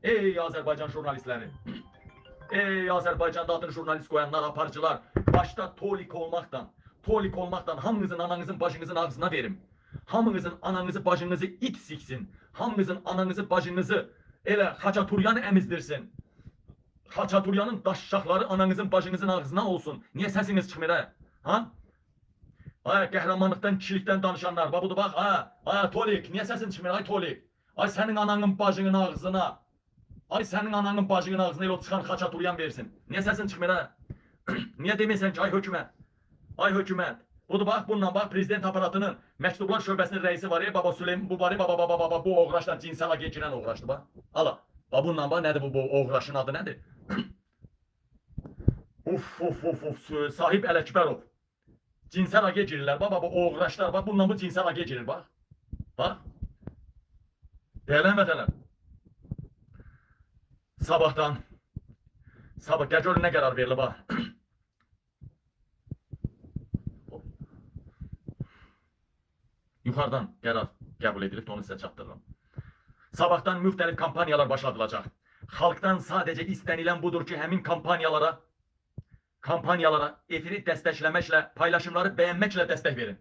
Ey Azərbaycan jurnalistləri. Ey Azərbaycanda adını jurnalist qoyanlar, aparıcılar, başda Tolik olmaqla, Tolik olmaqla hamınızın ananızın bacınızın ağzına verim. Hamınızın ananızı bacınızı it siksin. Hamınızın ananızı bacınızı elə Xaçaturyan əmizdirsin. Xaçaturyanın daşşaqları ananızın bacınızın ağzına olsun. Niyə səsiniz çıxmır hə? Ha? Ay qəhrəmanlıqdan, kişilikdən danışanlar. Bax budur bax. Ha, ha Tolik, niyə səsin çıxmır ay Tolik? Ay sənin ananın bacının ağzına. Ay sənin ananın bacının ağzına elə o çıxan Xaçaturyan versin. Niyə səsin çıxmır hə? Niyə demirsən ki ay hökumət? Ay hökumət. Budur bax bununla bax prezident aparatının məktublar şöbəsinin rəisi var ya baba Süleyman bu var ya baba baba baba bu oğraşla cinsel əlaqəyə girən oğraşdır bax. Ala. Bax bununla bax nədir bu oğraşın adı nədir? Uf uf uf uf Sahib Ələkbərov. Cinsel əlaqəyə girirlər. Bax bax bu oğraşlar bax bununla bu cinsel əlaqəyə girir bax. Bax. Deyilən vətənlər. Sabahdan sabah gəl görün nə qərar verilib ha. Yuxarıdan qərar qəbul edilib, onu sizə çatdırıram. Sabahdan müxtəlif kampaniyalar başladılacaq. Xalqdan sadəcə istənilən budur ki, həmin kampaniyalara efiri dəstəkləməklə, paylaşımları bəyənməklə dəstək verin.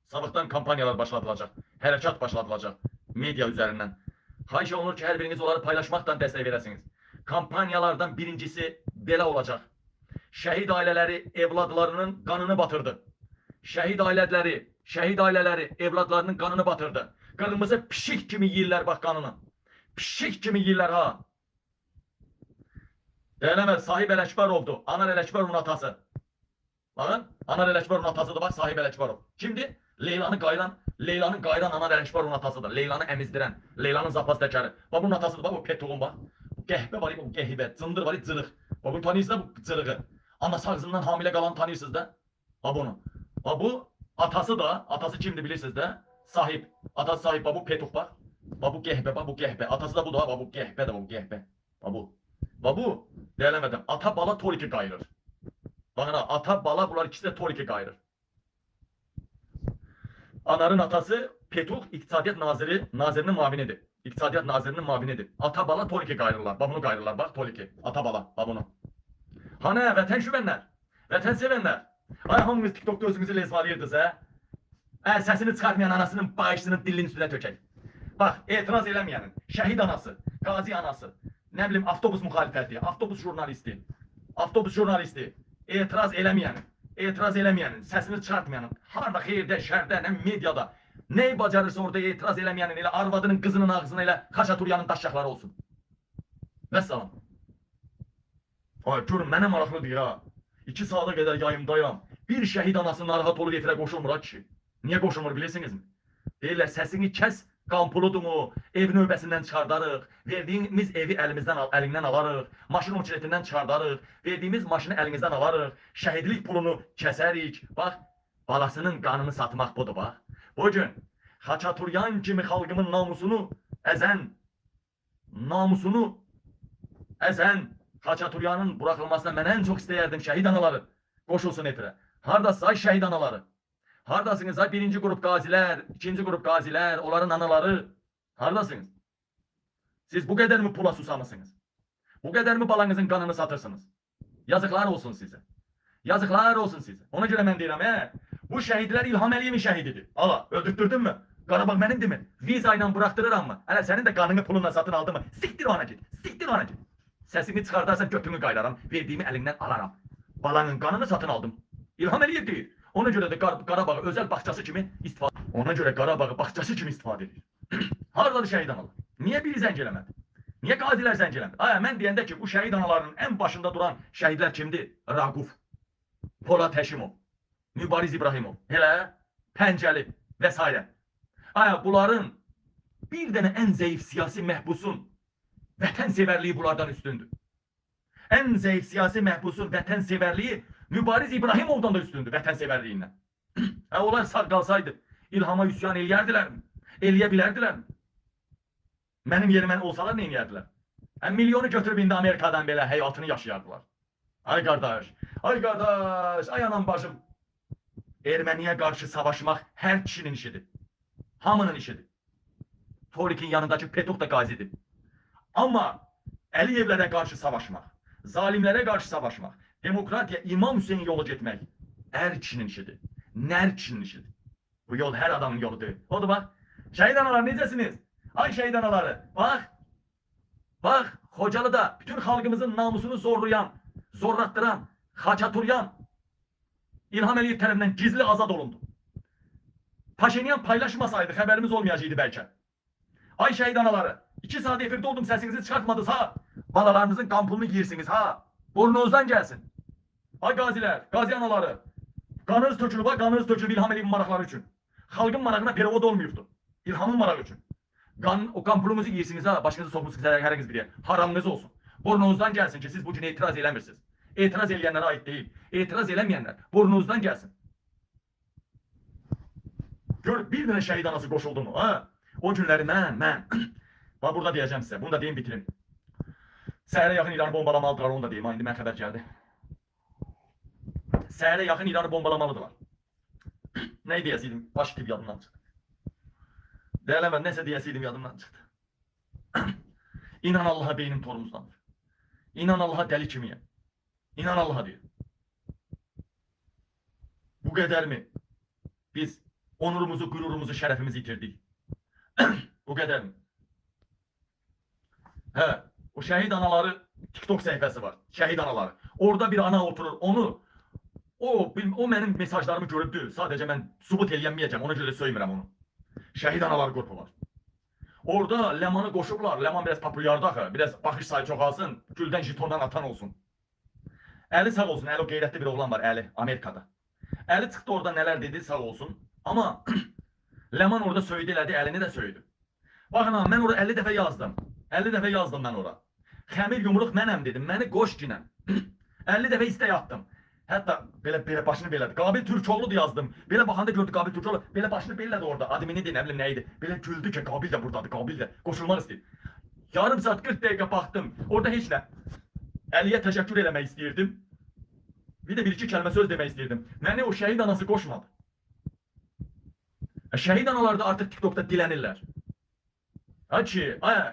Sabahdan kampaniyalar başladılacaq, hərəkat başladılacaq media üzərindən. Xahiş olunur ki, hər biriniz onları paylaşmaqla dəstək verəsiniz. Kampaniyalardan birincisi belə olacaq. Şəhid ailələri evladlarının qanını batırdı. Şəhid ailələri evladlarının qanını batırdı. Qırmızı pişik kimi yeyirlər bax qanını. Pişik kimi yeyirlər ha. Deyələməz, Sahib Ələkbərovdur. Anar Ələkbərovun atası. Baxın, Anar Ələkbərovun atasıdır bax Sahib Ələkbərov. Kimdir? Leylanı qayıran Anar Ələkbərovun atasıdır. Leylanı əmizdirən, Leylanın zapas təkəri. Bax bunun atasıdır bax bu Petuğun bax. Bu qəhbə var, bu qəhbə, cındır var, cırıq. Bax bunu tanıyırsınız da bu cırığı. Anası ağzından hamilə qalan tanıyırsınız da. Bax bunu. Bax bu atası da, atası kimdir bilirsiniz də? Sahib. Atası sahib, bax bu Petuq bax. Bax bu qəhbə, bax bu qəhbə. Atası da budur ha, bax bu qəhbə də, bax bu qəhbə. Bax bu. Bax bu, deyələmədim. Ata bala Toliki qayırır. Baxın ha, ata bala bunlar ikisi də Toliki qayırır. Anarın atası Petuq İqtisadiyyat Nazirinin mavinidir. İqtisadiyyat Nazirinin mavinidir. Ata bala Toliki qayırırlar. Bax bunu qayırırlar. Bax Toliki. Ata bala. Bax bunu. Hanı vətən şüvənlər, vətən sevənlər. Ay hamınız TikTokda özünüzü lezvalayırdınız hə? Hə, səsini çıxartmayan anasının bağışını dilinin üstünə tökək. Bax, etiraz eləməyənin, şəhid anası, qazi anası, nə bilim avtobus müxalifəti, avtobus jurnalisti, etiraz eləməyənin, səsini çıxartmayanın, harda xeyirdə, şərdə, nə mediada, nəyi bacarırsa orada etiraz eləməyənin, elə arvadının, qızının ağzına elə Xaçaturyanın daşşaqları olsun. Vəssalam. Ay, görün, mənə maraqlıdır ya. 2 saata qədər yayımdayam. Bir şəhid anası narahat olub efirə qoşulmur ha kişi. Niyə qoşulmur bilirsinizmi? Deyirlər səsini kəs, qan puludumu, ev növbəsindən çıxardarıq, verdiyimiz evi əlindən alarıq, maşın uçretindən çıxardarıq, verdiyimiz maşını əlinizdən alarıq, şəhidlik pulunu kəsərik. Bax, balasının qanını satmaq budur bax. Bugün Xaçaturyan kimi xalqımın namusunu əzən, Xaçaturyanın buraxılmasına mən ən çox istəyərdim şəhid anaları qoşulsun efirə. Hardasınız ay şəhid anaları? Hardasınız ay birinci qrup qazilər, ikinci qrup qazilər, onların anaları? Hardasınız? Siz bu qədər mi pula susamısınız? Bu qədər mi balanızın qanını satırsınız? Yazıqlar olsun sizə. Yazıqlar olsun sizə. Ona görə mən deyirəm, bu şəhidlər İlham Əliyevin şəhididir. Ala, öldürtdürdün mü? Qarabağ mənimdirmi? Viza ilə buraxdırıram mı? Hələ sənin də qanını pulunla satın aldı mı? Siktir ona git. Siktir ona git. Səsini çıxardarsan götünü qaylaram, verdiyimi əlindən alaram. Balanın qanını satın aldım. İlham Əliyev deyir. Ona görə də Qarabağı özəl bağçası kimi istifadə. Ona görə Qarabağı bağçası kimi istifadə edir. Hardadır şəhid analar? Niyə biri zəng eləmədi? Niyə qazilər zəng eləmədi? Ay, mən deyəndə ki, bu şəhid analarının ən başında duran şəhidlər kimdir? Raquf, Polad Həşimov, Mübariz İbrahimov, elə Pəncəli və s. Ay, bunların bir dənə ən zəif siyasi məhbusun vətənsevərliyi bunlardan üstündür. Ən zəif siyasi məhbusun vətənsevərliyi Mübariz İbrahimovdan da üstündür vətənsevərliyindən. Hə, onlar sağ qalsaydı İlhama üsyan eləyərdilərmi? Eləyə bilərdilər mi? Mənim yerimə olsalar nə eləyərdilər? Hə, milyonu götürüb indi Amerikadan belə həyatını yaşayardılar. Ay qardaş, ay qardaş, ay anam bacım. Erməniyə qarşı savaşmaq hər kişinin işidir. Hamının işidir. Tolikin yanındakı Petuq da qazidir. Amma Əliyevlərə qarşı savaşmaq, zalimlərə qarşı savaşmaq, demokratiya, İmam Hüseyin yolu getmək ər kişinin işidir. Nər kişinin işidir. Bu yol hər adamın yolu deyil. Odur bax. Şəhid analar necəsiniz? Ay şəhid anaları. Bax. Bax, Xocalıda bütün xalqımızın namusunu zorlayan, zorlattıran, Xaçaturyan İlham Əliyev tərəfindən gizli azad olundu. Paşinyan paylaşmasaydı xəbərimiz olmayacaqdı bəlkə. Ay şəhid anaları, 2 saat efirdə oldum, səsinizi çıxartmadınız ha. Balalarınızın qan pulunu yeyirsiniz ha. Burnunuzdan gəlsin. Ay qazilər, qazi anaları. Qanınız tökülüb ha, qanınız tökülüb İlham Əliyevin maraqları üçün. Xalqın marağına perevod olmayıbdı. İlhamın marağı üçün. O qan pulunuzu yeyirsiniz ha, başınızı soxmusunuz hərəniz bir yer. Haramınız olsun. Burnunuzdan gəlsin ki, siz bu gün etiraz eləmirsiniz. Etiraz eləyənlərə aid deyil. Etiraz eləməyənlər burnunuzdan gəlsin. Gör bir dənə şəhid anası qoşuldu mu? Ha? O günləri mən. Bax burada deyəcəm sizə. Bunu da deyim bitirim. Səhərə yaxın İranı bombalamalıdılar, onu da deyim. Ha, indi mən xəbər gəldi. Səhərə yaxın İranı bombalamalıdılar. Nə deyəsiydim? Baş itib yadımdan çıxdı. Deyələməm, nəsə deyəsiydim yadımdan çıxdı. İnan Allaha beynim torumuzdandır. İnan Allaha dəli kimiyəm. İnan Allaha deyir. Bu qədər mi? Biz onurumuzu, qürurumuzu, şərəfimizi itirdik. Bu qədər mi? Hə, o şəhid anaları TikTok səhifəsi var. Şəhid anaları. Orada bir ana oturur. Onu o mənim mesajlarımı görübdü. Sadəcə mən sübut eləyəməyəcəm. Ona görə də söymürəm onu. Şəhid anaları qrupu var. Orada Ləmanı qoşublar. Ləman biraz populyardı axı. Biraz baxış sayı çoxalsın. Güldən jetondan atan olsun. Əli sağ olsun. Əli o qeyrətli bir oğlan var Əli Amerikada. Əli çıxdı orada nələr dedi sağ olsun. Amma Ləman orada söydü elədi, əlini də söydü. Baxın ha, mən ora 50 dəfə yazdım. 50 dəfə yazdım mən ora. Xəmir yumruq mənəm dedim. Məni qoş ginəm. 50 dəfə istək atdım. Hətta belə başını belədi. Qabil Türkoğlu yazdım. Belə baxanda gördü Qabil Türkoğlu. Belə başını belədi orada. Admini də nə bilim nə idi. Belə güldü ki, Qabil də buradadır, Qabil də qoşulmaq istəyir. Yarım saat 40 dəqiqə baxdım. Orada heç nə. Əliyə təşəkkür eləmək istəyirdim. Bir də bir iki kəlmə söz demək istəyirdim. Məni o şəhid anası qoşmadı. Şəhid analar da artıq TikTokda dilənirlər. Ha ki,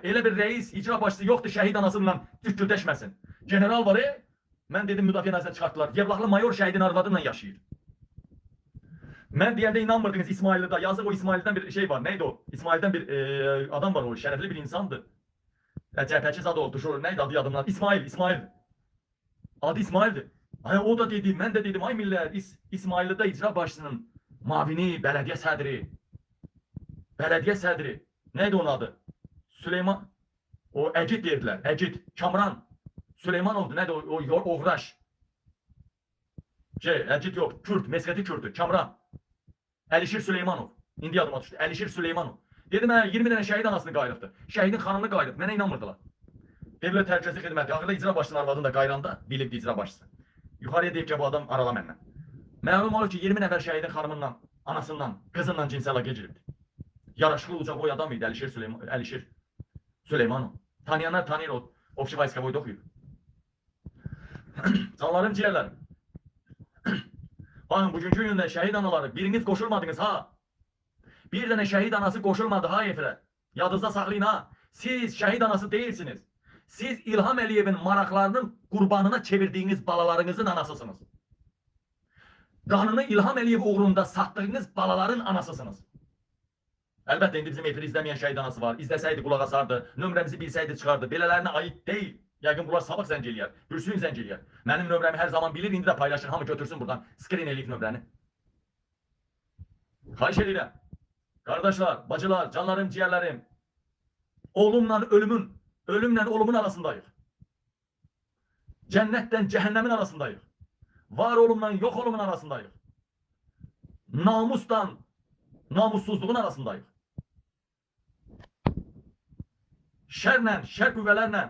elə bir rəis, icra başçısı yoxdur şəhid anasıyla tükürdəşməsin. General var, mən dedim müdafiə nazirinə çıxartdılar. Yevlaxlı mayor şəhidin arvadıyla yaşayır. Mən deyəndə inanmırdınız İsmailli'da. Yazıq o İsmailli'dən bir şey var. Neydi o? İsmail'den bir adam var o. Şərəfli bir insandı. Cəbhəçi zad oldu. Şu, neydi adı yadımdan? İsmail. Adı İsmail'di. Ay o da dedi, mən də dedim, ay millət, İsmailli'da icra başçısının mavini, bələdiyyə sədri. Bələdiyyə sədri. Neydi onun adı? Süleyman. O Əcid deyirdilər. Əcid. Kamran. Süleymanovdu. Nədir o oğraş. Əcid yox. Kürt. Mesxeti Kürtü. Kamran. Əlişir Süleymanov. İndi yadıma düşdü. Əlişir Süleymanov. Dedim, hə, 20 dənə şəhid anasını qayırıbdı. Şəhidin xanımını qayırıb. Mənə inanmırdılar. Dövlət Təhlükəsizlik Xidməti. Axırda icra başçısının arvadını da qayranda bilibdi icra başçısı. Yuxarıya deyib ki, bu adam arala məndən. Məlum olur ki, 20 nəfər şəhidin xanımından, anasından, qızından cinsi əlaqə giribdi. Yaraşıqlı uca boy adam idi Əlişir Süleymanov. Tanıyanlar tanıyır o. Obşi Vayskovoyda oxuyub. Canlarım, ciğerlerim. Baxın, bugünkü gündə şəhid anaları biriniz qoşulmadınız ha. Bir dənə şəhid anası qoşulmadı ha efirə. Yadınızda saxlayın ha. Siz şəhid anası deyilsiniz. Siz İlham Əliyevin maraqlarının qurbanına çevirdiyiniz balalarınızın anasısınız. Qanını İlham Əliyev uğrunda satdığınız balaların anasısınız. Əlbəttə indi bizim efiri izləməyən şəhid anası var. İzləsəydi qulaq asardı, nömrəmizi bilsəydi çıxardı. Belələrinə aid deyil. Yəqin bunlar sabah zəng eləyər, bürsün zəng eləyər. Mənim nömrəmi hər zaman bilir, indi də paylaşır. Hamı götürsün buradan. Screen eləyib nömrəni. Xahiş edirəm. Qardaşlar, bacılar, canlarım, ciyərlərim. Olumla ölümün, ölümlə olumun arasındayıq. Cənnətlə cəhənnəmin arasındayıq. Var olumla yox olumun arasındayıq. Namusla namussuzluğun arasındayıq. Şərlə, şər qüvvələrlə,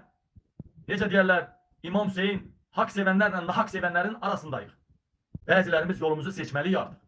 necə deyərlər, İmam Hüseyin, haqq sevənlərlə nahaq sevənlərin arasındayıq. Bəzilərimiz yolumuzu seçməliyik artıq.